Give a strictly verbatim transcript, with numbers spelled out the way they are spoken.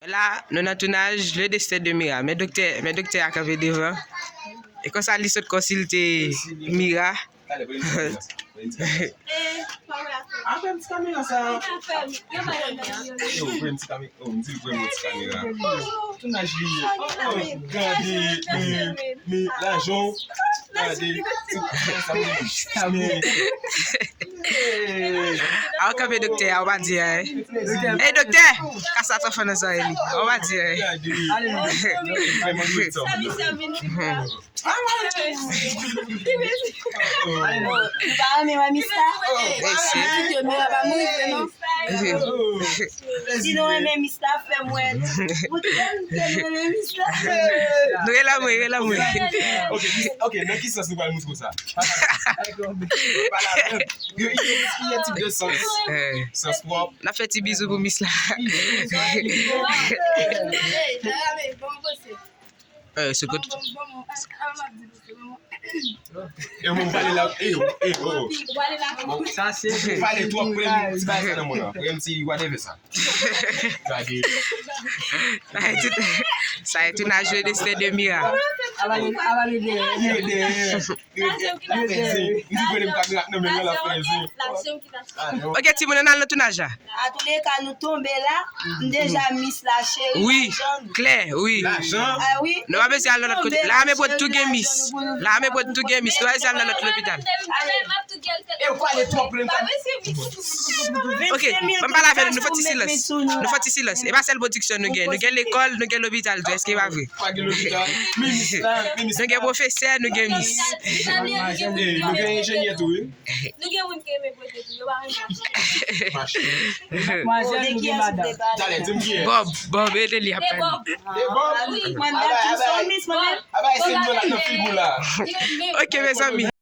La, nou nan tounaj Le Destin de Mira. Men doktè, men doktè a kanpe devan. E konsa li sot konsilte Mira. Yo, pran ti kamera. Oh, m di pran yon ti kamera. Tounaj li ye. Oh, oh, gade, men, men lajan. Gade, ti kamera. A w kanpe doktè a, w pa di anyen. Ey, doktè! Kasa t anfan nan zòrèy li. W pa di anyen. Gade. Vrèman, gade sa. Nou pa renmen wè Mista? Mèsi. Kite Mira pa mouri vre non. Si nou renmen Mista, fè m wè. Ou tèlman renmen Mista. Nou rele mwen, rele mwen. Ok, ok, nan ki sans nou pral montre w sa? Pale avè m. Yo, il y a, il y a tip de sans. Eh. Sans pwòp. N ap fè ti bizou pou Mis la. Eh, se kot. E mwen pale la, e yo, e yo. Sa se pale twòp, prem ti bagay sa nan mwen la. Prem ti whatever sa. Gade. Sa e tout, sa e tounaj Le Destin de Mira. Avale, avale dèyè. Yo dèyè. Yo dèyè. M di premye kamera nan men mwen la fè zen. Ah, non. Ok, timoun, ann al nan tounaj la. Antouleka, nou tonbe la. M deja Mis la, cheri. Wi, lajan. Klè, wi. Lajan. Ah, wi. Nou pa bezwen al nan lòt kote. La, men pou tou gen Mis. La, men pou tou gen Mis. Nou pa bezwen al nan lòt lopital. Ale. E w pale twòp, lè m ta... Ok, ban m pale avè nou. Nou fè ti silans. Nou fè ti silans. E pa sèl pwodiksyon nou gen. Nou gen lekòl, nou gen lopital tou. Èske e pa vre? Pa gen lopital. Men Mis la, men Mis la. Nou gen pwofesè, nou gen Mis. Eh, nou gen enjenyè tou, wi. Nou gen moun ki renmen pote tou, yo pa renmen mache. Mache. Talè, di m kiyès. Bob, Bob, ede li ap pale. E Bob? Wi. Mwen, mwen, mwen, mwen, mwen. Aba, ese m nan figi w la. Ok, mezanmi.